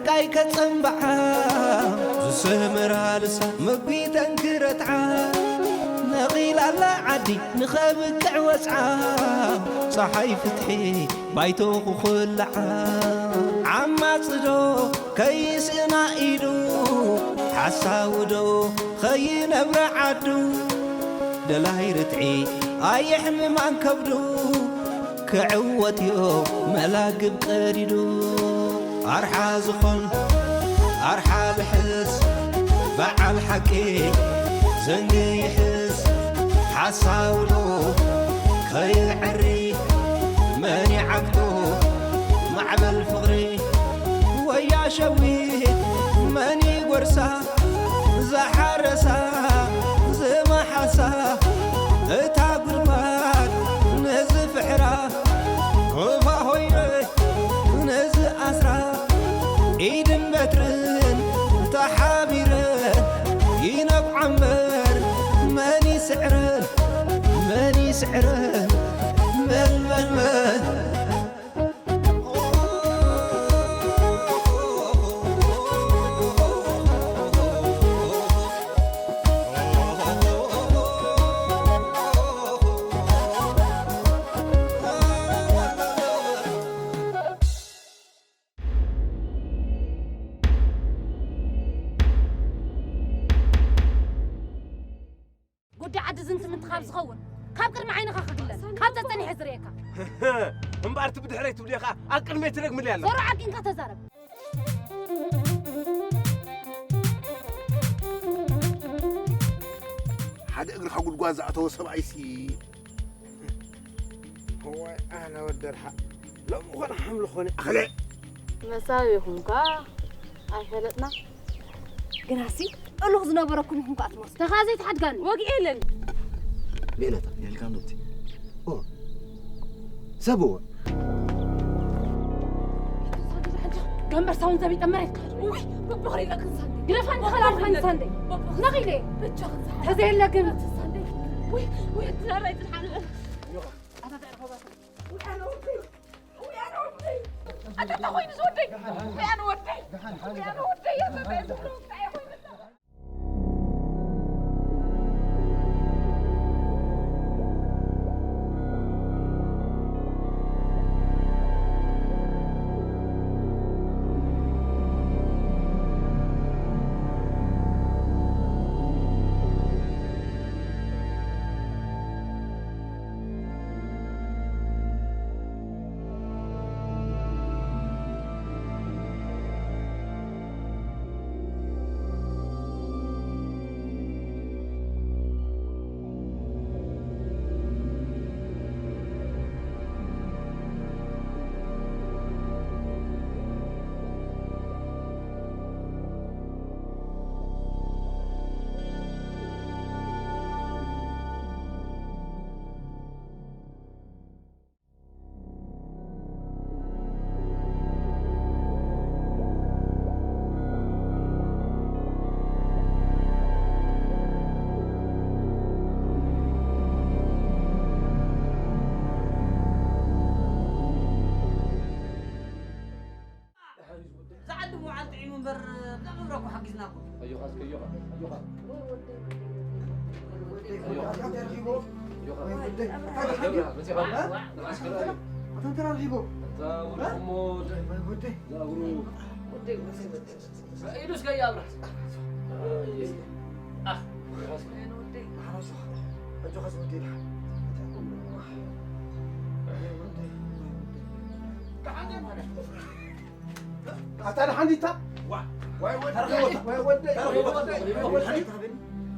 ቃይ ከጸምብዓ ዝስምራ ልሳ ምግቢ ተንክረትዓ ነቒላላ ዓዲ ንኸብቅዕ ወጽዓ ጸሓይ ፍትሒ ባይቶ ክኹልዓ ዓማጽዶ ከይስእና ኢዱ ሓሳውዶ ኸይነብረ ዓዱ ደላይ ርትዒ ኣየሕምማን ከብዱ ክዕወት ዮ መላግብ ቀዲዱ ኣርሓ ዝኾን ኣርሓ ልሕስ በዓል ሓቂ ዘንጊ ይሕስ ሓሳውዶ ከይዕሪ መን ይዓግቶ ማዕበል ፍቕሪ ወያ ሸዊት መን ይጎርሳ ዝሓረሳ ዝመሓሳ እታ ጉድጓድ ነዚ ፍሕራ ኮፋ ሆይነ ነዚ ኣስራ ኢድን በትርን ተሓቢረን ይነብዓ እምበር መን ይስዕረን መን ይስዕረን መን መን መን ጉዳይ ዓዲ ዝንት ምንትኻብ ዝኸውን ካብ ቅድሚ ዓይንኻ ክግለል ካብ ተጸኒሐ ዝርእየካ እምበኣር እቲ ብድሕረይ ትብልዮ ኸዓ ኣብ ቅድመይ ትደግምለይ ኣለኻ። ዞሮ ዓቂንካ ተዛረብ። ሓደ እግርኻ ጉድጓድ ዝኣተወ ሰብኣይሲ እዋይ ኣነ ወደርሓ ሎሚ ኾነ ሓምሊ ኾነ ኣኽለ መሳብ ይኹንካ ኣይፈለጥና ግናሲ እሉኽ ዝነበረኩም ይኹንካ ኣትሞስ ተኻዘይ ትሓድጋኒ ወግኤ የለን ሜለታ የልካም ዶቲ ኦ ሰብዎ ገንበር ሳውን ዘቢጠ መሬት ክሕድ ውይ ብቦኽሪ ኢለ ክንሳንደ ግደፋን ተኸላልፋን ሳንደ ነኺለ ተዘየለ ግን ውይ ውይ ትዛራይ ትድሓን ኣታ ተዕርፈባሰ ውይ ኣነ ወደይ ውይ ኣነ ወደይ ኣታ እንታይ ኮይኑ ዝወደይ ውይ ኣነ ወደይ ውይ ኣነ ወደይ ኣታ እንታይ ዝብሎ እንታይ ኮይኑ ዝዓዲ ምውዓል ጥዒሙ እምበር ብጣዕሚ እምረ እኮ ሓጊዝናኩም። ኣዮኻ እስከ ኣዮኻ ኣዮኻ። ኣንተ ተራርሂቦ። ኢዱ እስከ እያብራህ። ኣህ። ኣታ ደሓን ዲታ?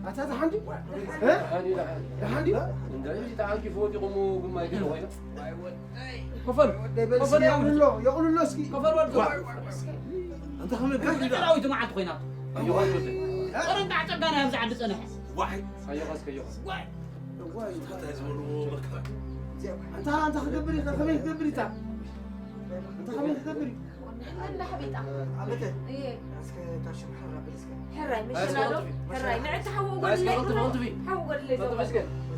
ኣታ ደሓን ዲ? ደሓን ዲ? ተዓጊፉ ወዲቑ እሞ ግማይ ገለ ኮይና ክፈል ክፈል የቕልሎ የቕልሎ እስኪ ክፈል ወዲ እንተ ከመይ ብሕዳዊት መዓልቲ ኮይና ቆረንጣ ዓጸጋና ኣብዚ ዓዲ ጸንሐ ኣንታ ኣንታ ክገብር ኢኻ ከመይ ክገብር ኢታ ኣንታ ከመይ ክገብር እዩ ንሕና እንዳ ሓቢጣ ኣበተ እየ እስከ ታሽም ሓራ በል እስከ ሕራይ መሸላሎ ሕራይ ንዕቲ ሓወ ጎለይ ሓወ ጎለይ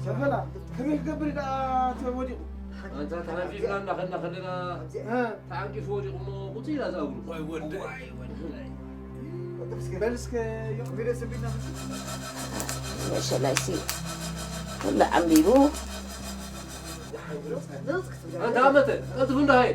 ዘበላ ከመይ ክገብር ኢዳ ተወዲቑ ኣንታ ተሃንፊፍና እናኸድና ከለና ተዓንቂፉ ወዲቑ እሞ ቁጽ ኢላ እዛ እግሩ። ዋይ ወደይ። በል እስከ ቪድዮ ስቢልና። መሸላይሲ ኩሉ ዓምቢቡ። ኣንታ ኣመተ ቀልጥፉ እንዳ ሃየ።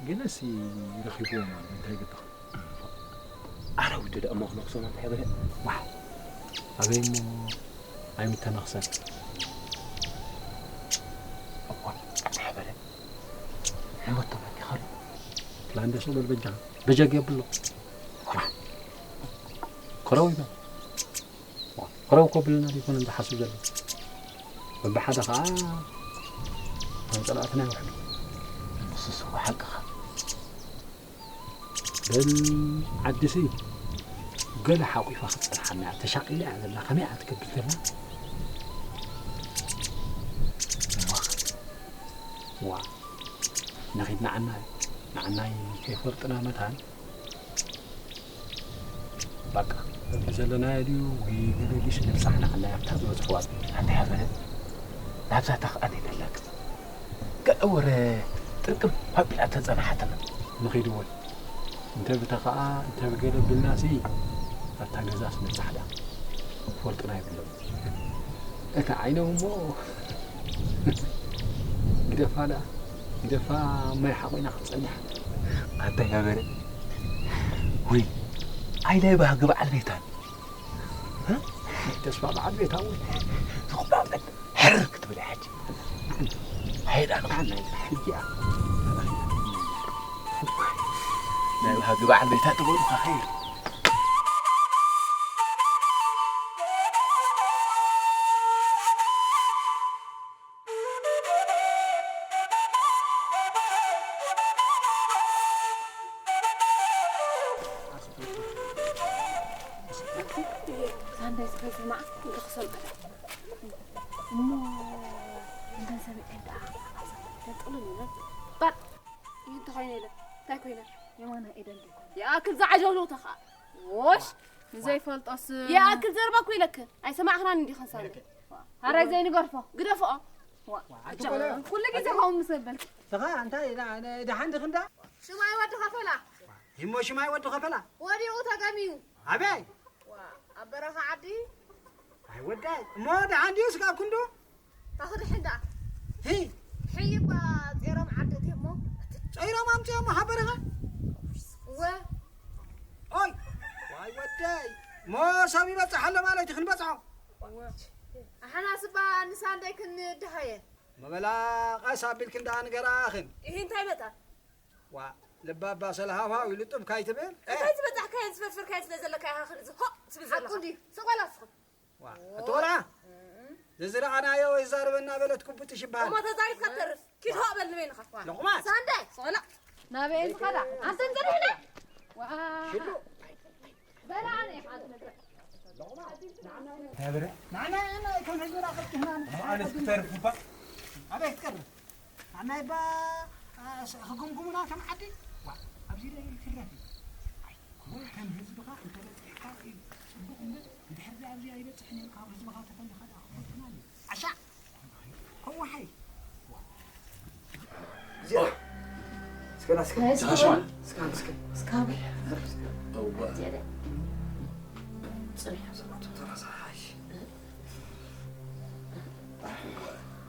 ገለሲ ረኺብዎ ማለት እንታይ ይግባእ? ኣራዊት ደኣ እሞ ክነኽሶም እንታይ በለ? ዋሕ! ኣበይ እሞ ኣይምተነኽሰን። እዋ፣ እንታይ በለ? ንመቶ መኪኻሉ። ላንደሶ በል በጃኻ። በጀግ የብሎ። ዋሕ! ኮረው ይበል። ኮረው ኮብልና ዘይኮነ ዝሓስብ ዘሎ። በብሓደ ኸዓ ከም ጸላእትና ይውሕዱ። ንሱስ እኮ ሓቅኻ። በል ዓድሲ ገለ ሓቂፋ ክትጸንሓና እያ። ተሻቒላ እያ ዘላ። ከመይ እያ ትገብር ዘላ? እዋ፣ እዋ፣ ንኺድ ንዓና፣ ንዓናይ ከይፈልጥና መታን። በቃ፣ እብዚ ዘለናዮ ድዩ ወይ ገለ ዲስ ንብጻሕ ንዓናይ ኣብታ ዝበጽሕዋ ኣንታ ሓበረ ናብዛ ተኽኣል ይደለክ። ገለ ወረ ጥርቅም ኣቢላ ተጸናሓትና። ንኺድ እውን እንተ ብተኸኣ እንተ ብገለ ቢልናሲ ኣብታ ገዛስ ንብጻሕ ደኣ ክፈልጡና የብሎም። እታ ዓይኖም እሞ ግደፋ ደኣ፣ ግደፋ ማይ ሓቑና ክትጸንሕ። ኣንታ ሓበረ። ወይ፣ ኣይ ናይ ባህጊ በዓል ቤታን። እ? ተስፋ በዓል ቤታ እውን። ዝቑራመን ሕርር ክትብል እያ ሕጂ። ኣይዳ ንዓና ሕጂ እያ። ናይ ባህጊ በዓል ቤታ ትበሉ ኸኸይ። ሳንዳይ ስለ ዝሰማዕ እንተኽሰልቅዳ እሞ እንተን ሰሚዐን ደኣ ገንጥሉን ኢለን። ባጥ! ይህ እንተኾይነ ኢለ እንታይ ኮይነ? የማና ኤደን ዶ ይኾን? ይኣክል ዝዓጀውጀውታ ኸኣ። ዎሽ! ንዘይፈልጦስ ይኣክል ዘረባ እኮ ኢለክን። ኣይሰማዕኽናን እንዲኽን ሳንዳይ። ሃራይ ዘይንገርፎ። ግደፍኦ። ዋ፣ ኣቲ ኣጆ፣ ቆልዓ። ኩሉ ግዜ ከምኡ ምስ በልኪ። ስኻ እንታይ ዳ-፣ ዳ-፣ ደሓን ዲኽን ደኣ? ሽማይ ወዲ ኸፈላ። ይሞ ሽማይ ወዲ ኸፈላ? ወዲቑ ተገሚዩ። ኣበይ? ዋ፣ ኣብ በረኻ ዓዲ። ኣይ ወዳይ፣ እሞ ደሓን ድዩ ስጋብ ክንዱ? ታኽድሕን ደኣ? ሂ። ሕይባ ጼሮም ዓዲ እትይ እሞ። ጸይሮም ኣምጺኦም ኣብ በረኻ? እወ። ኦይ፣ ዋይ ወደይ፣ እሞ ሰብ ይበጽሕ ኣሎ ማለት እዩ፣ ክንበጽሖ። ኣሕና ስባ ንሳንዳይ ክንድሃየ። መበላ ቀስ ኣቢልክን ደኣ ንገራኽን። ይሄ እንታይ መጣ? ዋ፣ ልባ ኣባ ሰለሃዋ ኢሉ ጥብ ካይትብል። እንታይ ዝበጻሕካዮን ዝፈርፈርካዮን ስለ ዘለካ ኢኻ ክንዚ ሆ ትብል ዘለኻ? ሓቁ እንድዩ። ስቕ በላ ንስኻ። ዋ፣ ኣቲ ቆልዓ። ዘዝረኣናዮ ይዛረበና በለት ኩብጥሽ ይበሃል። እሞ ተዛሪብካ ትተርፍ። ኪድ ሆ በል ንበይንኻ። ዋ። ሎቕማጽ። ሳንዳይ። ስቕ በላ። ናበይ ትኸዳ? ኣንተ እንዝርሕለ? ዋ። ሽሉ። በላ ኣነ ኢኻ ትነግር። ናበረ? ንዓና ኢና ከም ህዝብና ቀልጢፍና ንሕና ኣነስ ቀዲምና። ክትተርፍ እባ። ኣበይ ክትቀርብ? ኣናይ ባ፣ አ፣ ስ-፣ ክጉምጉሙና ከም ዓዲ? ዋ፣ ኣብዚ ዶ ይትረፍ? ኣይ፣ ወይ ከም ህዝብኻ እንተበጺሕካ እዩ ጽቡቕ እምበር፣ እንድሕር ኣብዚ ኣይበጽሕን እዮም፣ ካብ ህዝብኻ ተፈሊኻ ደኣ ክፈልጡና እዮም። ዓሻ! ከዋሓይ! እዚኣ። እስከ ና፣ እስከ። ናይ እስከ፣ እስከ። እስከ፣ እስከ። እስከ። እዋ። እዚኣ ደ-፣ ጽንሕ። ተራሳሓሽ።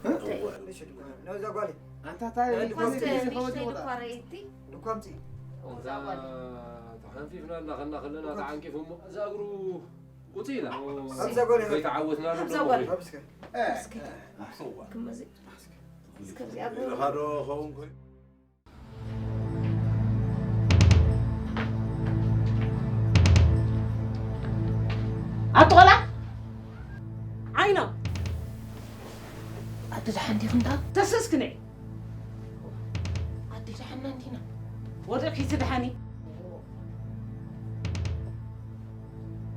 እንታይ? እዋ። እሺ፣ ድኳን። ነው እዛ ጓሌ። ኣንታ ታይ ናይ ድኳን ድኳን ሲ-፣ ሲ-፣ ንእሽተይ ከወዲ ድኳን ወጣ። ርእይቲ? ድኳን ሲ። እዛ እዛ ጓሌ። ተሓንፊፍና እናኸድና ከለና ተዓንቂፉ እሞ እዛ እግሩ ውፅእ ኢላ። ኣብዛ ጓሌ። ከይተዓወትናሉ ኣብዛ ደሞ ጓሌ። ኮይኑ። ኣብ እስከ። እስኪ። እዋ። ክመዚ። እስከ እዚኣ ኢልኻ ዶ ኸውን ኮይኑ? ኣቲ ቆልዓ ዓይኖም ኣቲ ደሓን ዲኺ እንዳ? ተስእስኪ ንዒ። ኣቲ ደሓን እንዲና? ወዲቕኪ ትድሓኒ።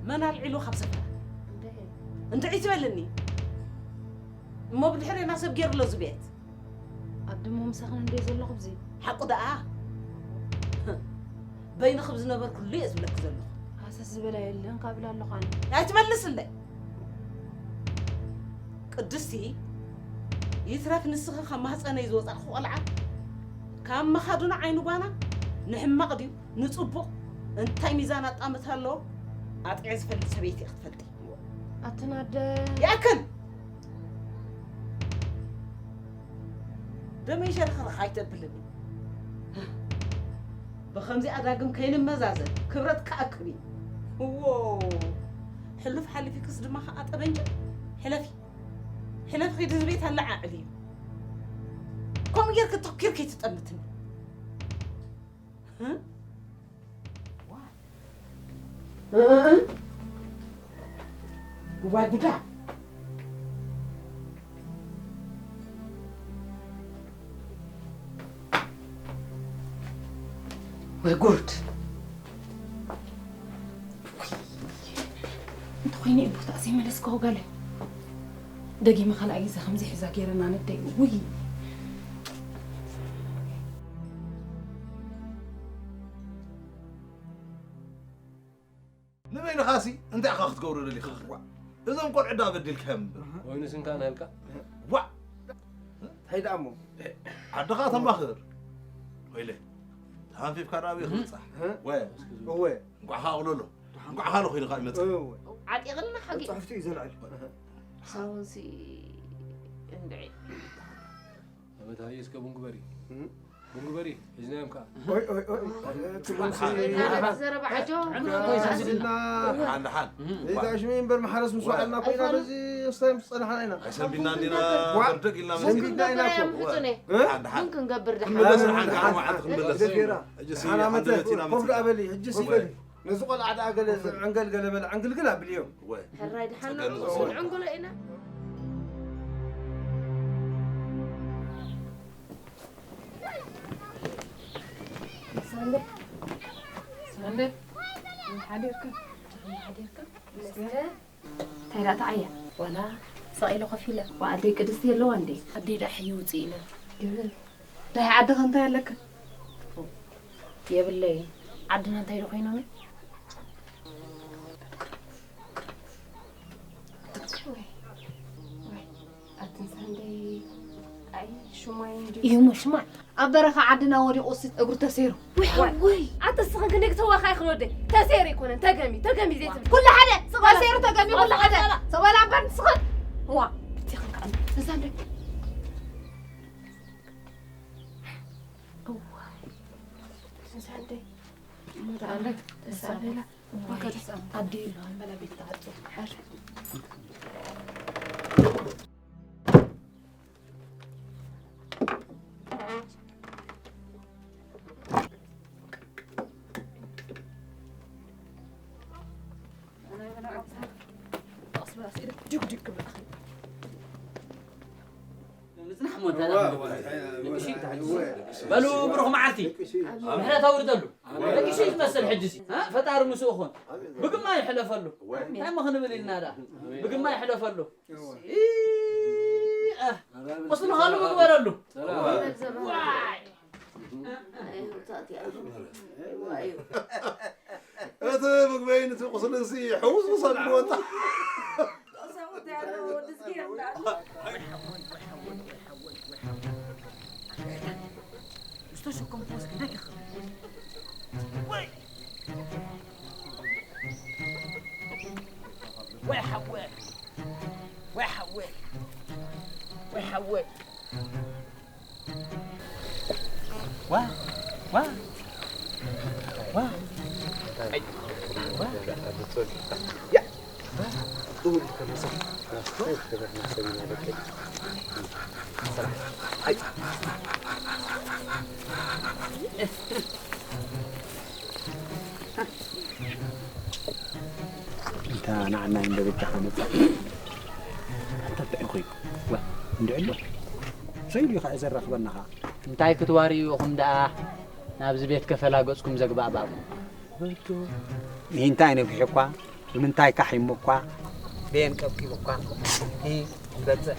መን ኣልዒሉ ካብ ሰፈራ? እንድዒ። እንድዒ ትበልኒ። እሞ ብድሕሬና ሰብ ገይሩሎ እዚ ቤት። ኣደ እሞ ምሳኽን እንድየ ዘለኹ ብዚ። ሓቁ ደኣ። በይንኺ ብዝነበርኩሉ እየ ዝብለኪ ዘለኹ። ሃሰስ ዝበላ የለን ካብ ኢላ ኣለኹ ኣነ። ኣይትመልስለይ። ቅድስቲ፣ ይትረፍ ንስኺ ካብ ማህፀነይ ዝወፃእኹ ቆልዓ፣ ካብ መኻድኖ ዓይኒ ጓና ንሕማቕ ድዩ ንፅቡቕ እንታይ ሚዛን ኣጣምታ ኣለዎ ኣጥዕየ ዝፈልጥ ሰበይቲ እየ ክትፈልጢ። ኣተናደ። ይኣክል! ደመይ ሸርኽርኽ ኣይተብልኒ። ብኸምዚኣ ዳግም ከይንመዛዘን ክብረት ክኣክብ እዩ። እዎ፣ ሕሉፍ ሓሊፊክስ ድማ ኸዓ ጠበንጃ ሕለፊ። ሕለፊ ኺዲ እዚ ቤት ኣለዓዕል እዩ። ከምኡ ጌርኪ ተኪርኪ ትጠምትኒ። እ? እ፣ እ፣ እ። እዋይ ጉዳ። ወይ ጉድ። እንተኾይነ እዩ ቦታ ዘይመለስካ ወጋለ። ደጊመ ካልኣይ ግዜ ከምዚ ሒዛ ገይረና ነደይ። ውይ። ንበይንኻሲ እንታይ ኢኻ ክትገብሮ ደሊኻ? ዋ። እዞም ቆልዑ ዳ በዲልካዮም እምበር። ኮይኑ ስንካ ናልካ? ዋ። እንታይ ደኣ እሞ? ዓድኻ ተማኽር። ወይለ። ተሃንፊፍካ ዳ ኣበይ ክብጻሕ? እህ? ወ። እወ። እንቋዕ ኸኣ ኣቕለሎ። እንቋዕ ኻኣ ኮይንካ ይመጽእ። እወ። ዓጢቕልና ሓቂ። ጽሑፍቲ እዩ ዘልዕል። ሳውንሲ እንድዒ። ኣመት ሃየ እስከ ቡን ግበሪ። እም? ቡን ግበሪ፣ ሒዝናዮም ከኣ። ኦይ፣ ኦይ፣ ኦይ፣ እቲ ቡንሲ ሓን፣ ሓን። ዘረባ ዓጆ። ሓን፣ ሓን። እም። ሓን፣ ሓን። እዛ ሽመይ እምበር ማሕረስ ምስ ወዓልና ኮይና ኣይፋልን። በዚ ስታይ ምስ ጸናሕና ኢና። ኣይሰንቢድና እንዲና፣ ዋ፣ በርደግ ኢልና መጺና። ሰንቢድና ኢና እኮ። ቡን ክንገብር እየ፣ እ? ሓን፣ ሓን። ቡን ክንገብር ደሓን። ክንምለስ፣ ሓን፣ ሓን፣ ሓን፣ ሓን፣ ሓን። ክንምለስ። ደፊራ። ሕጂ ሲ ሓን ዓመተ፣ ሓንደበት ኢና ኮፍ መጺና። ደኣ በሊ፣ ሕጂ ሲ ወገን። በሊ። ነዚ ቆልዓ ደኣ ገለ ዕንገልገለ በል፣ ዕንግልግል ኣብልዮ። ወይ። ሕራይ ደሓን ጸገም ንዑ፣ ንዘስምዕ። ክንዕንግሎ ኢና። ሳንደ፣ ሳንደ፣ ሓዲርካ፣ ሓዲርካ። እንታይ ደኣ ተዓያ? ዋላ ስቕ ኢለ ኮፍ ኢለ። ዋ፣ ኣደይ ቅድስቲ የለዋ እንዴ? ኣደይ ደኣ ሕዩ ውፅእ ኢለ። ግብር። ዳይ ዓድኸ እንታይ ኣለካ? የብለይ። ዓድና እንታይ ዶ ኮይኖም? ኣትን ሳንደይ፣ ኣይ፣ ሽማይ እንዲ እዩ እሞ ሽማዕ። ኣብ በረኻ ዓድና ወዲቑ ሲ እግሩ ተሰይሩ። ውይ፣ ሓወይ። ኣቲ ስኽን ክንደይ ክተዋኻይ ክን ወደይ? ተሰይሩ ኣይኮነን፣ ተገሚ፣ ተገሚ ዘይትብል። ኩሉ ሓደ፣ ተሰይሩ ተገሚ፣ ኩሉ ሓደ። ሰበላ እምበር ንስኽን። እዋ፣ ብትኽን ከኣ። እዛ እንደ እዋ። እዛ እንደ እሞ ደኣ እንደ ተሳበላ። እዋ፣ ኣዲ የለዋን በላ ቤት ተዓጽዩ። ምጽናሕ እሞ እንተ ደኣ እዋ፣ እዋ፣ ደቂ ሽይ እዋ፣ ተሓጅ። እዋ። በሉ ብሩኽ መዓልቲ። ኣሜን። ምሕረት ኣውርደሉ። ኣሜን። ደቂ ሽይ ዝመስል ሕጂ ሲ፣ እ? ፈጣሪ ምስኡ ኹን። ኣሜን። ብግማ ይሕለፈሉ። እዋ። እንታይ እሞ ክንብል ኢልና ደኣ? ኣሜን። ብግማ ይሕለፈሉ። እዋ። እ፣ እ፣ ቁስሊ ኻሉ ምግበረሉ። ሰላም። ዋይ። እቲ ምግበይን እቲ ቁስልን ሲ ሕውስ ምስ ኣቢልዎ እንታ። ዝተሸከምኩዎ እስኪ ደቂቕ። ወይ! ወይ ሓወይ! ወይ ሓወይ! ወይ ሓወይ! ዋ፣ ዋ፣ ዋ። ኣይ፣ ዋ። ያ። ኣይ። እንታ ንዓና እንደ በጃኻ መጻ። ኣንታ እንታይ ኮይኑ? ዋ፣ እንድዕሎ። ሰይዱ እዩ ኸዓ ዘራኽበና ኸዓ። እንታይ ክትዋርዩ ኢኹም ደኣ? ናብዚ ቤት ከፈላ ገጽኩም ዘግባእባእኩም። ምሂንታይ ነፊሑ እኳ፣ ብምንታይ ካሒሙ እኳ፣ በየን ቀብቂቡ እኳ፣ ሂ፣ ይበጽሕ።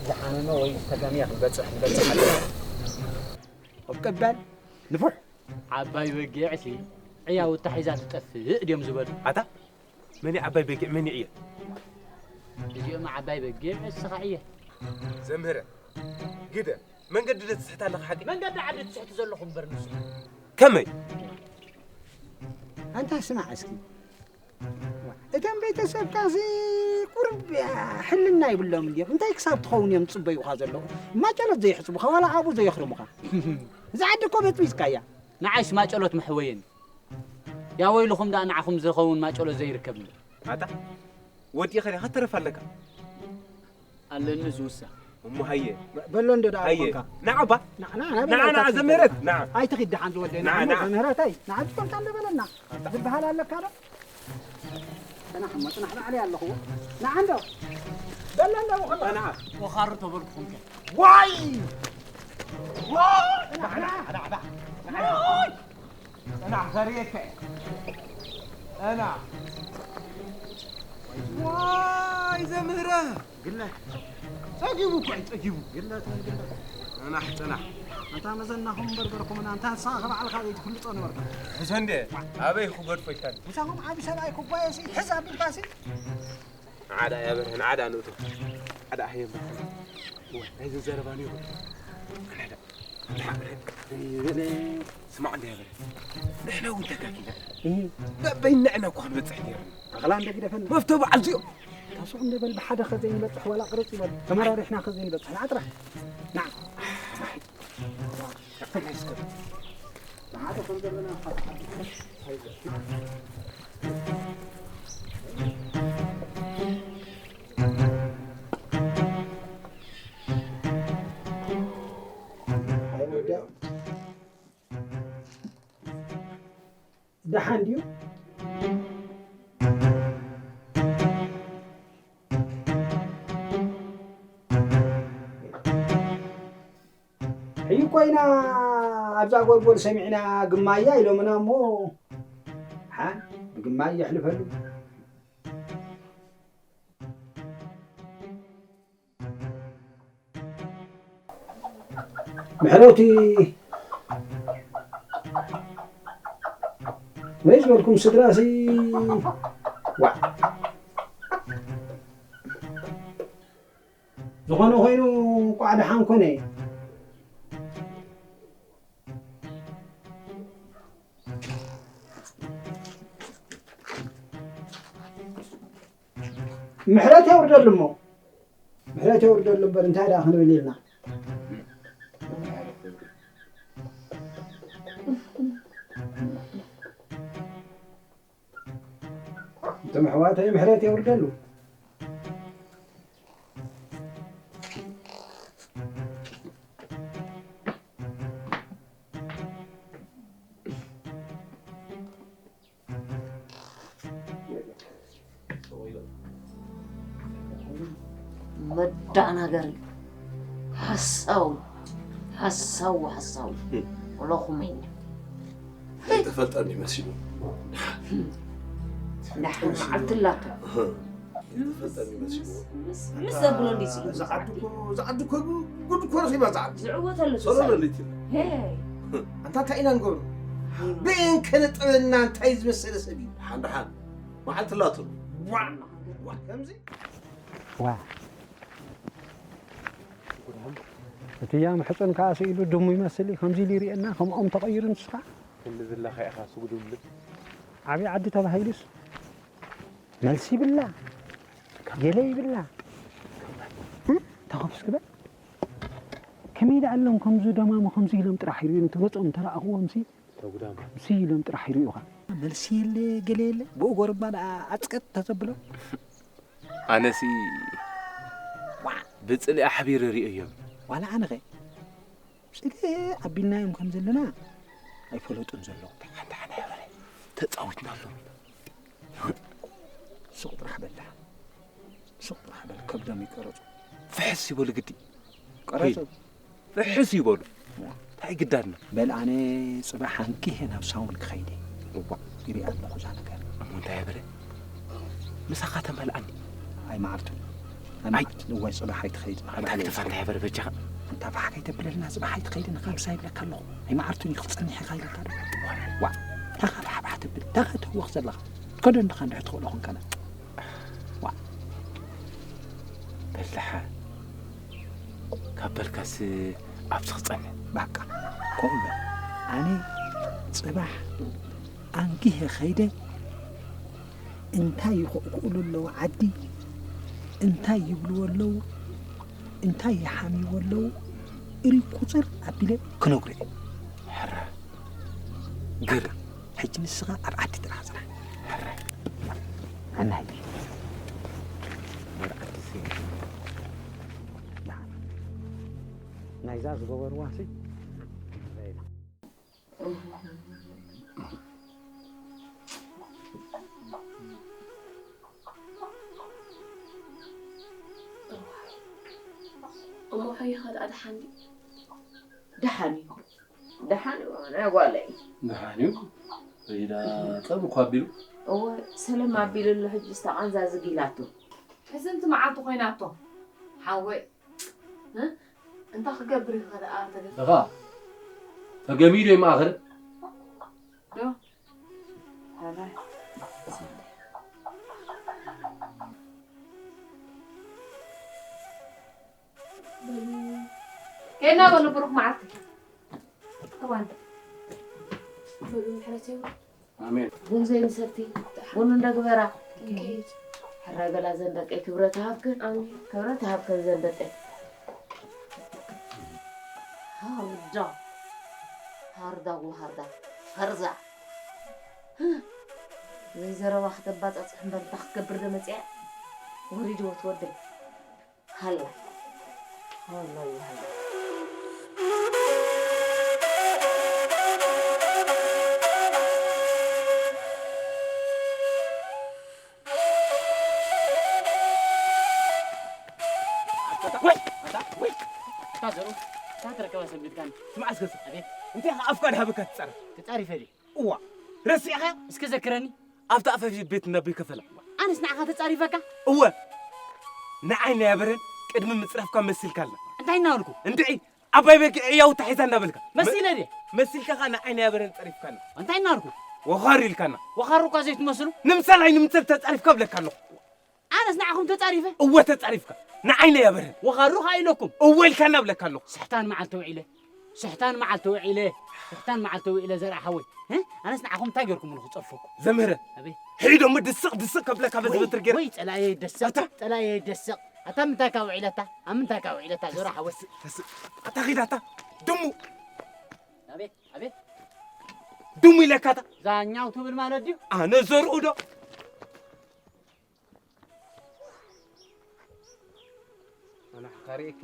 ዝሓመመ ወይ ዝተጋምየ ክንበጽሕ፣ ንበጽሕ ኣለና። እቅበል፣ ንፉሕ። ዓባይ በጊዕሲ ዕያውታ ሒዛ ትጠፍእ ድዮም ዝበሉ? ኣታ፣ መን እዩ ዓባይ በጊዕ፣ መን እዩ ዕየ? እዚኦም ዓባይ በጊዕ፣ እስኻ ዕየ። ዘምህረ፣ ግደ፣ መንገዲ ዶ ትስሕት ኣለኻ ሓቂ? መንገዲ ዓዲ ትስሕት ዘለኹ እምበር ንሱ። ከመይ? ኣንታ ስማዕ እስኪ። እቶም ቤተሰብካሲ ቁሩብ ሕልና ይብሎም እንድዮም። እንታይ ክሳብ ትኸውን እዮም ዝጽበዩኻ ዘለዉ? ማጨሎት ዘይሕጽቡኻ፣ ዋላ ኣብኡ ዘየኽርሙኻ። እዛ ዓዲ እኮ በጥቢጽካያ። ንዓይስ ማጨሎት መሕወየኒ። ያ ወይልኹም ደኣ ንዓኹም ዝኸውን ማጨሎት ዘይርከብ እምበር። ኣታ፣ ወዲእኻ ዲኻ ትተርፍ ኣለካ? ኣለኒ ዝውሳ። እሞ ሃየ። በሎ እንዶ ደኣ ሃየ። ኮንካ። ንዓ እባ። ንዓ፣ ንዓ፣ ንዓ፣ በላ ንዓ፣ እታ ዘመረት፣ ትበላ። ንዓ። ኣይትኺድ ደሓን ዝወደይ፣ ንዓ፣ ንዓ፣ ንዓ። ዘምህረተይ። ንዓ፣ ትፈልጣ እንዶ በለና። ዝበሃል ኣለካ ዶ? ጽናሕ እሞ፣ ጽናሕ ባዕለይ ኣለኹ። ንዓ እንዶ። በሎ እንዶ ብኸሎ። ንዓ። ወኻሩ ተበልኩኹም ከ። ዋይ! ዋይ! ንዓ፣ ንዓ፣ ንዓ፣ ንዓ። ዋይ! ጽናሕ፣ ከርእየካ እየ። ጽናሕ። ዋይ፣ ዘምህረ። ግለ። ጸጊቡ እኮ እዩ፣ ጸጊቡ። ግለ፣ ግለ። ጽናሕ፣ ጽናሕ። ኣንታ መዘናኹም በርበርኩምና፣ ኣንታ ንስኻ ከባዕልኻ ዘይትፍልጦ ነበርካ። ሕዞ እንደ፣ ኣበይ ክገድፎ ኢልካኒ? ምሳኹም ዓቢ ሰብኣይ ክጓየሲ፣ ሕዝ ኣቢልካሲ። ንዓዳ እያ በርሀ፣ ንዓዳ ንእቶ። ንዓዳ ኣህየ በርሀ። እወ፣ ናይ ዘዘረባ ነይሩ። ንዓዳ። ስማዕ እንዳ በለ፣ ንሕና እውን ተካኪና ኢና። እህ። በበይንና ኢና እኮ ክንበጽሕ ነይርና። ኣኽላ እንደ ግደፈና። መፍቶ በዓል እዚኦም። ታስቑ እንደ በል ብሓደ ኸዘይ ንበጽሕ ዋላ ቅርጽ ይበል። ተመራሪሕና ኸዘይ ንበጽሕ። ንዓ ጥራሕ። ንዓ። ብሓደ ከም ዘለና ደሓን ድዩ? ሕጂ ኮይና ኣብዛ ጎልጎል ሰሚዕና ግማያ ኢሎምና እሞ፣ ሓ፣ ብግማይ የሕልፈሉ። ምሕረቲ ወይ ዝበልኩም ስድራሲ፣ ዋ። ዝኾነ ኮይኑ እንቋዕ ደሓን ኮነ። ምሕረት የውርደሉ እሞ፣ ምሕረት የውርደሉ እምበር እንታይ ደኣ ክንብል ኢልና። እቶም ኣሕዋተይ ምሕረት የውርደሉ። መዳናገሪ ሓሳዊ ሓሳዊ ሓሳዊ ወለኹመኛ ዘይተፈልጠኒ መሲሉ ደሓን መዓልቲ ኣላቶ ዘይተፈልጠኒ መሲሉ ምስ ዘብሎ እንዲ ስኢኑ እዛ ዓዲ እኮ እዛ ዓዲ እኮ ጉድ እኮ ረኺባ እዛ ዓዲ ዝዕወተሉ ሰሎ ለሊት ሄይ ኣንታ እንታይ ኢና ንገብሮ በየን ከነጠበና እንታይ ዝመሰለ ሰብ እዩ ሓን ደሓን መዓልቲ ኣላትሉ ዋዕ ዋዕ ከምዚ ዋ እቲ ያም ሕጹን ከኣ ስኢሉ ድሙ ይመስል እዩ። ከምዚ ኢሉ ይርእየና፣ ከምኦም ተቐይሩ ንስኻ። ክንዲ ዝለኻ ኢኻ ስጉዱምብል። ዓብዪ ዓዲ ተባሂሉስ መልሲ ይብላ፣ ገለ ይብላ። እም? ተኸፍስ ክበል። ከመይ ደኣ ኣሎም ከምዚ ደማሙ ከምዚ ኢሎም ጥራሕ ይርእዩ፣ እቲ ገጾም ተራእኽዎምሲ፣ ተጉዳም። ከምዚ ኢሎም ጥራሕ ይርእዩኻ። መልሲ የለ፣ ገለ የለ። ብኡ ጎርባ ደኣ ኣጽቀጥ ተዘብሎ። ኣነሲ ብጽልኢ ኣሕቢረ ርእየዮም። ዋላ ኣነኸ ጽልኢ ኣቢልናዮም ከም ዘለና ኣይፈለጡን ዘለዉ። ሓንቲ ሓንቲ ሕበረ ተጻዊትናሎም። ሱቕ ጥራሕ በላ። ሱቕ ጥራሕ በል። ከብዶም ይቀረጹ። ፍሕስ ይበሉ ግዲ። ቀረጹ። ፍሕስ ይበሉ። እንታይ ግዳድና? በል ኣነ ጽባሕ ኣንኪሄ ናብ ሳውን ክኸይድ እየ። እዋ። ይሪኣ ኣለኹ እዛ ነገር። እሞ እንታይ የበለ? ምሳኻ ተመልኣኒ። ኣይመዓርቱን። ኣይ። ኣይመዓርቱን። እዋይ ጽባሕ ኣይትኸይድን። ኣንታ ክትፋ እንታይ የበለ በጃኻ? ኣንታ ፋሕ ከይተብለልና ጽባሕ ኣይትኸይድን። ካብ ምሳይ ይብለካ ኣለኹ። ኣይመዓርቱን እዩ ክትጸንሕ ኢኻ ኢለካ ዶ? ዋ። ታኻ ፋሕ ፋሕ ትብል። ታኻ ትህወኽ ዘለኻ። ከዶ እንድኻ እንድሕር ትኽእሎ ኾንካና። ዋ። በላሓ። ካብ በልካስ ኣብዚ ክጸንሕ። ባቃ። ከምኡ በል። ኣነ ጽባሕ ኣንጊሀ ኸይደ እንታይ ይኹዕኩዕሉ ኣለዉ ዓዲ፣ እንታይ ይብልዎ ኣለዉ፣ እንታይ ይሓምይዎ ኣለዉ፣ እሪ ቁጽር ኣቢለ ክነግሮ እየ። ሕራ። ግር። ሕጂ ንስኻ ኣብ ዓዲ ጥራሕ ጽናሕ። ሕራ። ኣና ሕጂ። መርዓትሲ። ናይዛ ዝገበርዋሲ። እሞ ሓይኻ ደኣ ደሓን ድዩ? ደሓን እዩ። ደሓን እዩ፣ ናይ ጓለይ። ደሓን እዩ። ኢዳ ጸም እኮ ኣቢሉ። እወ፣ ሰለም ኣቢሉ ኣሎ። ሕጂ ስታ ቃንዛ ዝግ ኢላቶ። ሕዝንቲ መዓልቲ ኮይናቶ። ሓወይ፣ እ? እንታይ ክገብር እዩ ከ ደኣ ተገ- እኻ፣ ተገሚዱ ይመኣኽር። ዶ? ኣረ። ኬና በሉ ብሩክ መዓልቲ። እዋን። በሉ ምሕረት ይሁን። ኣሜን። ቡን ዘይንሰቲ፣ ቡን እንደግበራ። ሕራይ በላ ዘን ደቀይ፣ ክብረት ሃብክን። ኣሜን። ክብረት ሃብክን ዘን ደቀይ። ሃርዳ። ሃርዳ፣ ሃርዳ። ሃርዛ። ዘይዘረባ ክተባጻጽሕ እምበር እንታይ ክትገብር ዶ መጺኣ? ወሪድዎ ትወደይ። ሃላ። ሃላ፣ ሃላ። ወይ! ኣታ፣ ወይ! ኣታ ዘሩ፣ ኣታ ትረከባ ሰንቢትካኒ። ስማዕ እስከ፣ ኣቤት። እንታይ ኢኻ ኣፍቃድ ሃበካ ትጻረፍ? ተጻሪፈ ድየ? እዋ፣ ረሲዕኻዮ? እስከ ዘክረኒ። ኣብታ ኣፈፊ ቤት እንዳቦይ ከፈላ። ኣነስ ንዓኻ ተጻሪፈካ? እወ። ንዓይ ናይ ኣበረን ቅድሚ ምጽራፍካ መሲልካልና። እንታይ እናበልኩ? እንድዒ፣ ዓባይ በጊዕ እያው ታሒዛ እንዳበልካ። መሲለ ድየ? መሲልካ ኸኣ ንዓይ ናይ ኣበረን ጸሪፍካና። እንታይ እናበልኩ? ወኻሩ ኢልካና። ወኻሩ እኳ ዘይትመስሉ። ንምሳል ኣይንምሰል ተጻሪፍካ እብለካ ኣለኹ። ኣነስ ንዓኹም ተጻሪፈ? እወ ተጻሪፍካ። ንዓይ ናይ ኣበረን። ወኻሩ ኸኣ ኢለኩም። እወ ኢልካና እብለካ ኣለኹ። ስሕታን መዓልቲ ውዒለ። ስሕታን መዓልቲ ውዒለ። ስሕታን መዓልቲ ውዒለ ዘርኣ ሓወይ። እ? ኣነስ ንዓኹም እንታይ ጌርኩምሉ ክጸርፈኩም? ዘምህረ። ኣቤት። ሒዶ እሞ ድስቕ ድስቕ ከብለካ በዚ ወይ፣ በትሪ ጌረ። ወይ ጸላእየ ደስቕ፣ ኣታ። ጸላእየ ደስቕ። ኣታ ምንታይ ካብ ውዒለታ? ኣብ ምንታይ ካብ ውዒለታ ዘርኣ ሓወይ? ተስእ፣ ተስእ። ኣታ ኺድ ኣታ። ድሙ። ኣቤት፣ ኣቤት። ድሙ ኢለካ ኣታ። ዛኛው ትብል ማለት ድዩ? ኣነ ዘርኡ ዶ? ኣነ ሓካሪ እከ።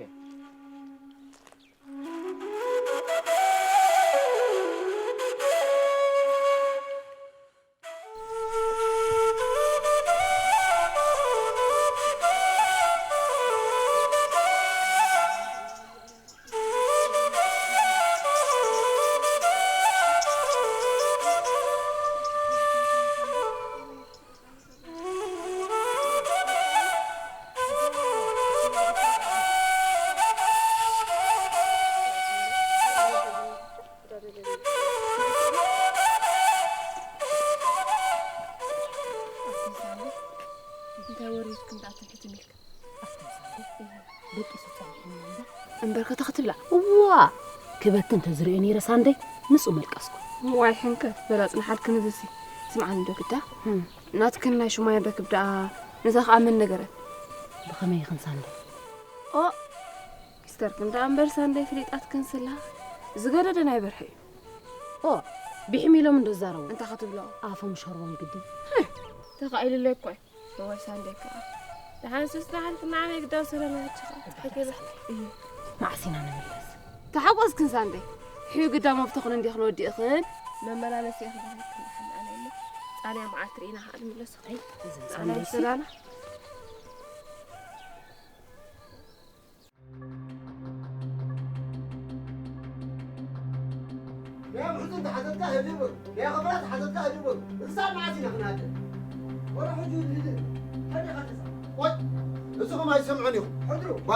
እንታይ ወሬ እስክንዳትሕትም ኢልካ? ኣፍቶም ሳንዴ ደቂሱ ጸኒሕኒ እምበር። እምበር ከታ ክትብላ። እዋ! ክበኪ እንተዝርእዮ ነይረ ሳንደይ፣ ንጹ መልቀስኩ። ዋይ ሕንከት፣ በላ ጽንሓልክን እዚሲ። ስምዓኒ ዶ ግዳ? እም። ናትክን ናይ ሹማየር ርክብ ደኣ ነዛ ኸኣ መን ነገረት? ብኸመይ ኢኽን ሳንደይ? ኦ! ሚስተርክን ደኣ እምበር ሳንደይ ፍሊጣትክን ስላ። ዝገደደ ናይ በርሒ እዩ። ኦ! ቢሕም ኢሎም እንዶ ዛረቡ። እንታይ ክትብሎ? ኣፎም ሸርቦም ግዲ። ህህ! ተኻኢሉለይ እኮ እዩ። እዋይ ሳንደይ ከኣ። ደሓን ሱስ ደሓን ክናዓመይ ግዳው ሰላም ያችኻ። ሕክል። እየ። መዓስ ኢና ንምለስ? ተሓጎስክን ሳንደይ። ሕዩ ግዳ መብተኽን እንዲኽን ወዲእኽን? መመላለሲ ኢኺ ባሂልክን ደሓን ኣነ እሞ። ጻንያ መዓልቲ ርኢና ኸኣ ንምለስ። ኣይ፣ እዘን ንዓና ሳንደይ ሲ- ይወስዳና። ህድእ በሉ። ናይ ኣኽብራት ሓተትካ ህድእ በሉ። ክሳብ መዓስ ኢና ክንሃድእ? ወረ ሕጂ ህድእ። እንታይ ዲኻ ተዛ-? ቆይ፣ ንስኹም ኣይሰምዑን ኢኹም። ሕድሩ። ዋ።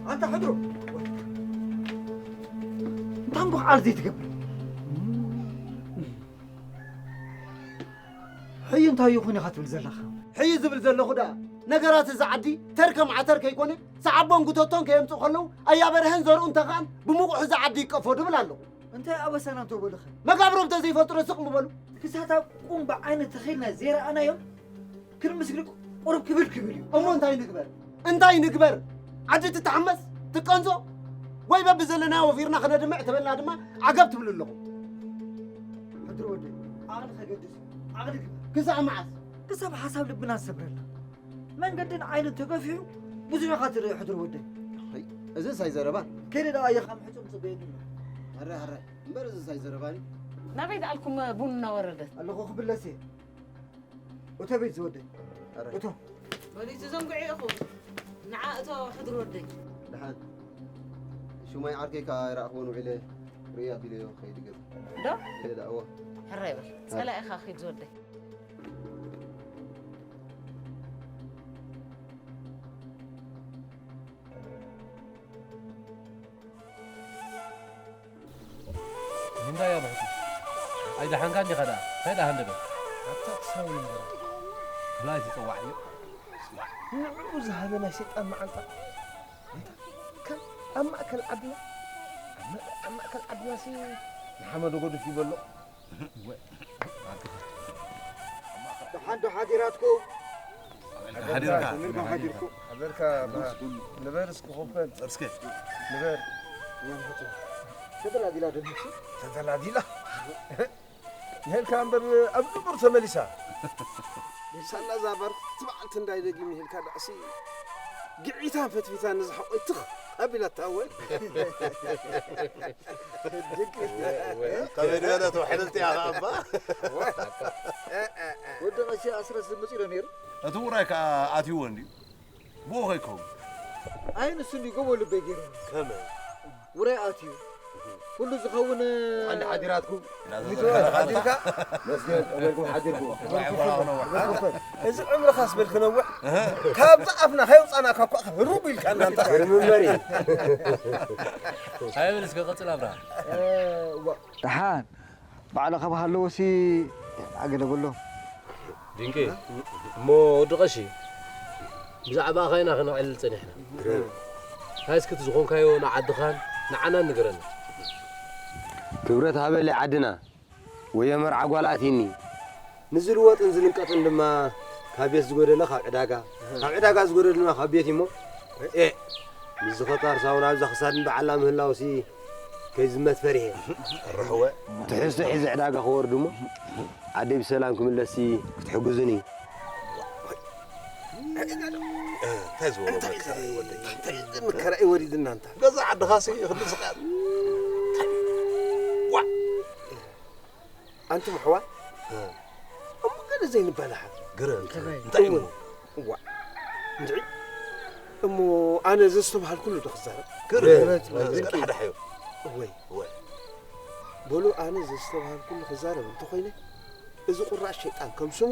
ኣንታ ሕድሩ። እንታይ እምበኣር ዘይትገብር? ሕይ እንታይ ይኹን ኢኻ ትብል ዘለኻ? ሕይ ዝብል ዘለኹ ደኣ፣ ነገራት እዚ ዓዲ ተር ከም ዓተር ከይኮነ፣ ሰዓቦን ጉተቶን ከየምጽኡ ከለዉ፣ ኣያበርሀን ዘርኡን ተኻን ብምቑሕ እዚ ዓዲ ይቀፎ ድብል ኣለኹ። እንታይ ኣበሳና እንተበሉኸ? መጋብሮም ተዘይፈልጡ ረስቕ ምበሉ። ክሳታ ቁም ብዓይኒ ተኺልና ዘይረኣናዮም፣ ክንምስግን ቁሩብ ክብል ክብል እዩ። እሞ እንታይ ንግበር? እንታይ ንግበር? ዓዲ ትተሓመስ፣ ትቀንዞ፣ ወይ በብዘለናዮ ወፊርና ክነድምዕ ተበልና ድማ ዓገብ ትብሉ ኣለኹም። ሕድሪ ወደይ፣ ዓቕሊ ከገድስ እዩ። ዓቕሊ ግበር። ክሳብ መዓስ? ክሳብ ሓሳብ ልብና ዝሰብረልና። መንገድን ዓይንን ተገፊሑ ብዙሕ ኢኻ ትርኢ ሕድሪ ወደይ። ኣይ፣ እዝስ ኣይዘረባን። ከይደ ደኣ እየ ካብ ምሕጹን ጽበየኒ ኣሎ። ኣረ፣ ኣረ፣ እምበር እዝስ ኣይዘረባን እዩ። ናበይ ደኣልኩም ቡን እናወረደት? ኣለኹ ክብለስ እየ። እቶ ቤት ዝወደይ። ኣረ። እቶ። በሉ፣ ትዘንግዑ ኢኹም። ንዓ እቶ ሕድሪ ወደይ። ደሓን። ሹማይ ዓርከይ ከኣ ኣይረኣኽዎን ውዒለ ርእየ ኣቢለዮ ከይድ ገዛ። ዶ? ኢለ ደኣ፣ እወ። ሕራይ በል። ጸላኢኻ ኺድ ዝወደይ። እንታይ እያ ብሕጂ? ኣይደሓንካን ዲኻ ደኣ? እንታይ ደኣ ሃንደበት? ኣታ ክሳብ ይንበራ። ብላይ ትጸዋዕ እዩ። ንዕኡ ዝሃበና ሰይጣን መዓንጣ። ከም ኣብ ማእከል ዓድና፣ ኣብ መ-፣ ኣብ ማእከል ዓድናሲ ንሓመዱ ጎድፍ ይበሎ። ደሓን ዶ ሓዲራትኩም? ሓዲርካ። ሓዲርኩም ሓዲርኩም። ሓደርካ፣ ንበር እስኪ ኮፈን። እስኪ። ንበር። ተደላዲላ ዶ ንሱ? ተደላዲላ። ይሄልካ እምበር ኣብ ንቡር ተመሊሳ። ሳላ እዛ በርቲ በዓልቲ እንዳይ ደጊም ይሄልካ ዳእሲ ግዒታን ፈትፊታን ንዝሓቆይ ትኽ ኣቢላታ እወ። ከመይ ዝበለት ውሕልልቲ እያ ኸዓ እባ። ወዲ ቀሺ ኣስረስ ዝምፅ ኢሎ ነይሩ። እቲ ውራይ ከዓ ኣትይዎ እንድዩ። ብኡ ከይከውን። ኣይ ንሱ እንድዩ ጎቦ ልበይ ገይሩ። ከመይ? ውራይ ኣትዩ። ኩሉ ዝኸውን ሓንቲ ሓዲራትኩም። ሓዲርካ? መስገን ቀበልኩም ሓዲርኩም። እዚ ዕምርኻስ በል ክነውሕ። ካብዛ ኣፍና ከየውፃእናካ እኳ ሩብ ኢልካ እናንታ። ምንበሪ። ኣይብል እስከ ቀፅል ኣብርሃ። ደሓን ባዕልኻ ብሃለዎሲ ኣገለ በሎ። ድንቂ። እሞ ወዲ ቀሺ፣ ብዛዕባኻ ኢና ከነዕልል ጸኒሕና። እንታይ እስኪ እቲ ዝኾንካዮ ንዓድኻን ንዓናን ንገረና። ክብረት ሃበለይ ዓድና፣ ወዮ መርዓ ጓል ኣትይኒ። ንዝልወጥን ዝልንቀጥን ድማ ካብ ቤት ዝጎደለ ካብ ዕዳጋ፣ ካብ ዕዳጋ ዝጎደለ ድማ ካብ ቤት እሞ፣ ኤ፣ ንዝኸታር ሳውን ኣብዛ ክሳድ በዓላ ምህላውሲ ከይዝመት ፈሪሐ። ርሕወ። ትሕዝቶ ሒዘ ዕዳጋ ክወርድ እሞ፣ ዓደይ ብሰላም ክምለስሲ ክትሕግዙኒ። እንታይ ዝበሎ እንታይ መከራ እዩ ወደይ? እንታይ መከራ እዩ ወሪድና እንታ? ገዛ ዓድኻሲ ክልስኻ። ዋ! ኣንቱም ኣሕዋት፣ እ። እሞ ገለ ዘይንበላሓ። ግረ፣ እንታይ እሞ? እዋ። እንድዒ፣ እሞ ኣነ ዘስተብሃልኩሉ ዶ ክዛረብ? ግረ፣ ግረ፣ ግረ። እስከ ዳሕዳሕ እዩ። እወይ። እወይ። በሉ ኣነ ዘስተብሃልኩሉ ክዛረብ እንተኾይነ፣ እዚ ቁራጭ ሸይጣን ከም ስሙ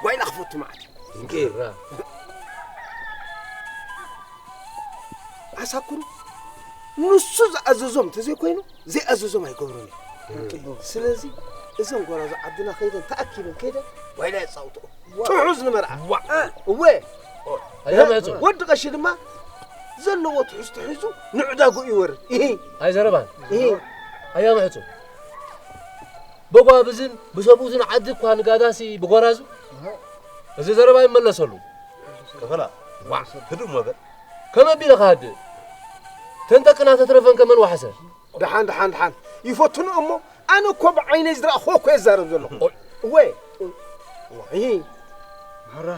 ዋይላ ክፈቱ መዓት እዩ። ድንቂ። ኣሳኩሩ ንሱ ዝኣዘዞም እንተዘይኮይኑ፣ ዘይኣዘዞም ኣይገብሩን እዮም። ስለዚ እዘን ጓላዞ ዓድና ከይደን ተኣኪበን ከይደን ዋይላ የጻውትኦ። ዋ። ትሑዝ ንመርዓ። ዋ። እወ። ኣያ ምሕጹ። ወዲ ቀሺ ድማ ዘለዎ ትሑዝ ትሒዙ ንዕዳጉ ይወርድ። ይሄ። ኣይዘረባን። ይሄ። ኣያ ምሕጹ። በጓብዝን ብሰብኡትን ዓዲ እኳ ንጋዳሲ ብጎራዙ። እዚ ዘረባ ይመለሰሉ። ከፈላ። ዋ። ህዱእ እሞ በል። ከመ ኣቢለ ክሃድእ? ተን ጠቅና ተትረፈን ከመን ዋሕሰ። ደሓን፣ ደሓን፣ ደሓን። ይፈትኑ እሞ፣ ኣነ እኮ ብዓይነይ ዝረኣኹዎ እኮ እየ ዝዛረብ ዘለኹ። ኦይ። እወ። እወ። እሂ። ማራ።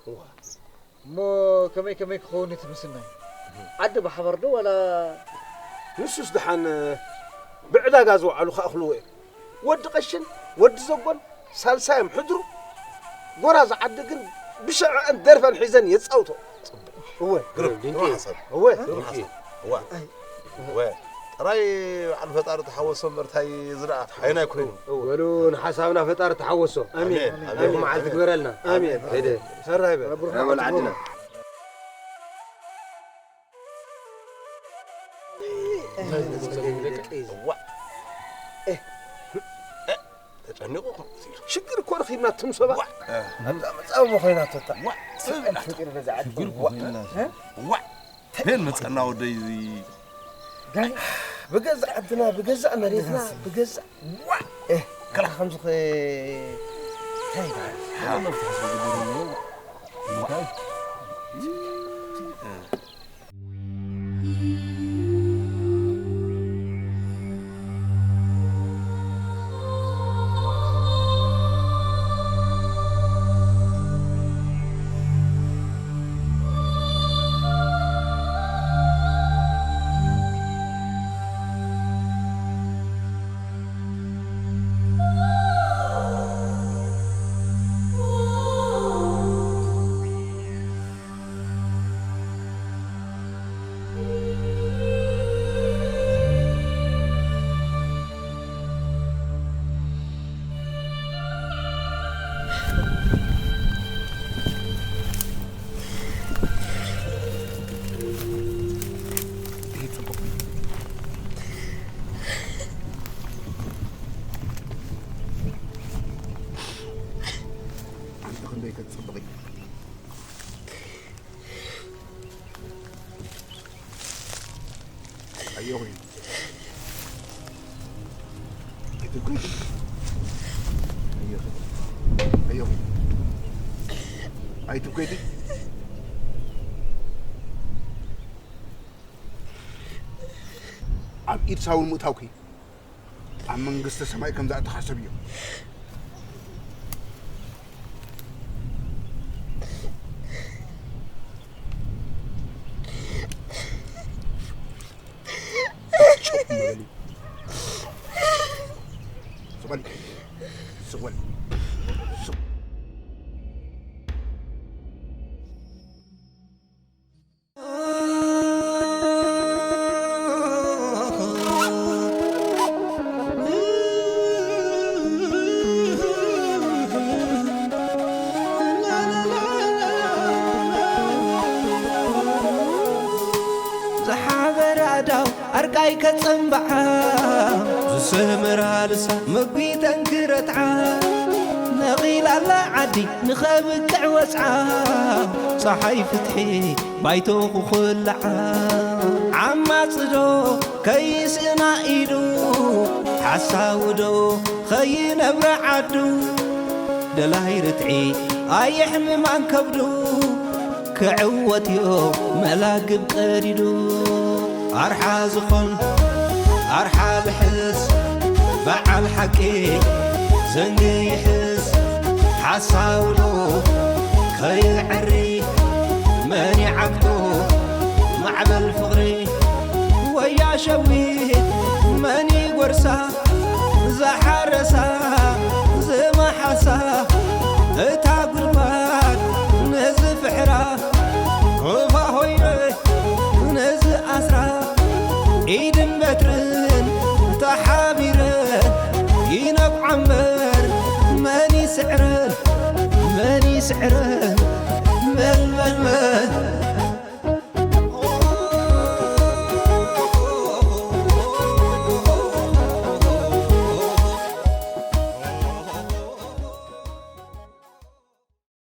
እወ። እሞ ከመይ ከመይ ክኸውን እቲ ምስናይ? ዓዲ ብሓባር ዶ ዋላ? ንሱስ ደሓን ብዕዳጋ ዝወዓሉ ክኣኽልዎ እዮም። ወዲ ቀሽን ወዲ ዘጎን ሳልሳዮም ሕድሩ፣ ጎራዙ ዓዲ ግን ብሽዕዐን ደርፈን ሒዘን የጻውቶ። እወ። ግሩም፣ ግሩም ሓሳብ። እወ። ግሩም ሓሳብ። እዋ። እወ። ጥራይ በዓል ፈጣሪ ተሓወሶ እምበር እንታይ ዝረኣ ዓይና ኣይኮይኑ። በሉ ንሓሳብና ፈጣሪ ተሓወሶ። ኣሜን። ኣሜን። ኣሜን። መዓልቲ ግበረልና። ኣሜን። ሄደ። ሰራይ በል። ያ በል ዓድና። ዋ። ተጨኒቑ ሽግር እኮ ረኺብና እትም ሰባት። ዋ። መጻ መጻ እሞ ኮይናቶ እታ። ዋ። ሰብ ኢና። ፍቅር በዛ ዓዲ። ሽግር እኮ ኮይና። ዋ። ዋ። ፌል መጸና ወደይ እዚ። ጋይ ብገዛእ ዓድና፣ ብገዛእ መሬትና፣ ብገዛእ ዋ። ከላ ከምዚ ኸ-፣ እንታይ ይበሃል? ኣንቲ ክንደይ ክትጽብቒ። ኣየኹ። ኣይትብከይት። ኣየኹ። ኣየኹ። ኣይትብከይት። ኣብ ኢድ ሳውል ምእታውኪ ኣብ መንግስተ ሰማይ ከም ዝኣትኻ ሰብ እዩ። ጭው በሊ። ስቕ በሊ። ስቕ በሊ። ስቕ ዝሓበረ ኣዳው ኣርቃይ ከጸምብዓ፣ ዝሰመራ ልሳ መጒተን ክረትዓ፣ ነቒላ ኣላ ዓዲ ንኸብቅዕ ወጽዓ፣ ጸሓይ ፍትሒ ባይቶ ክኹልዓ። ዓማጽዶ ከይስእና ኢዱ፣ ሓሳውዶ ኸይነብረ ዓዱ፣ ደላይ ርትዒ ኣየሕምማን ከብዱ፣ ክዕወትዮ መላግብ ቀዲዱ። ኣርሓ ዝኾን ኣርሓ ልሕስ፣ በዓል ሓቂ ዘንጊ ይሕስ፣ ሓሳውዶ ኸይዕሪ መን ይዓግቶ፣ ማዕበል ፍቕሪ ወያ ሸዊት መን ይጎርሳ፣ ዝሓረሳ ዝመሓሳ እታ ጉድጓድ ነዚ ፍሕራ፣ ሩፋ ሆይነ ነዚ ኣስራ፣ ኢድን በትርን ተሓቢረን ይነብዓ እምበር መን ይስዕረን፣ መን ይስዕረን?